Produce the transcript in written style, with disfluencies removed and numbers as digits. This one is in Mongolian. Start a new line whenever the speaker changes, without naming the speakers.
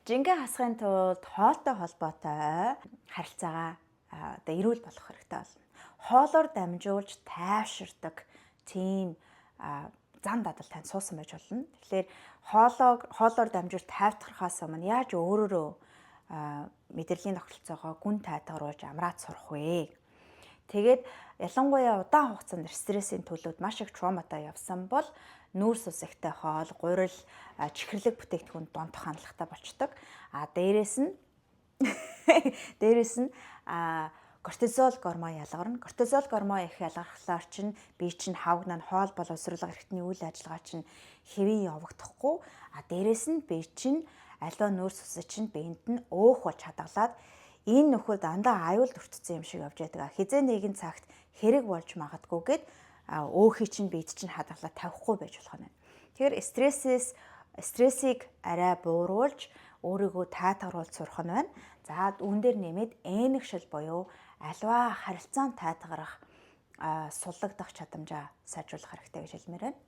Жингээ хасахын тулд хоолтой холбоотой харилцаагаа одоо эрүүл болох хэрэгтэй болно. Хоолоор дамжуулж тайвширдаг тийм зан дадал танд суусан байж болно. Тэгэхээр хоолоор дамжуулж тайвтгархаас өмнө яаж өөрөөрөө мэдрэлийн тогтолцоогоо гүн тайтгаруулж амраад сурах вэ? Тэгээд ялангуяа удаан хугацаанд стрессийн төлөвд маш их trauma тай явсан бол нүүрс ус ихтэй хоол, гурил, чихэрлэг бүтээгдэхүүн донтох хандлагатай болчдөг. А дээрээс нь кортизол гормон ялгарна. Кортизол гормон их ялгархлаар чинь бие чинь хавгнаа, хоол боловсруулах эрхтний үйл ажиллагаа чинь хэвийн явагдахгүй. А дээрээс нь бие чинь аливаа нүүрс усыг чинь биед нь өөх болж хадгалаад энэ нөхөр дандаа аюулд өртсөн юм шиг явж байдаг. Хизээ нэгэн цагт хэрэг болж магадгүй гээд өөхий чинь биед чинь хадгалаад тавихгүй байж болох нь. Тэгэхээр стрессийг арай бууруулж, өөрийгөө тайтгаруулж сурах нь байна. За, үүн дээр нэмээд ээнэгшил буюу аливаа харилцаанд тайтгарах, суллагдах чадамжаа сайжруулах хэрэгтэй гэж хэлмээр байна.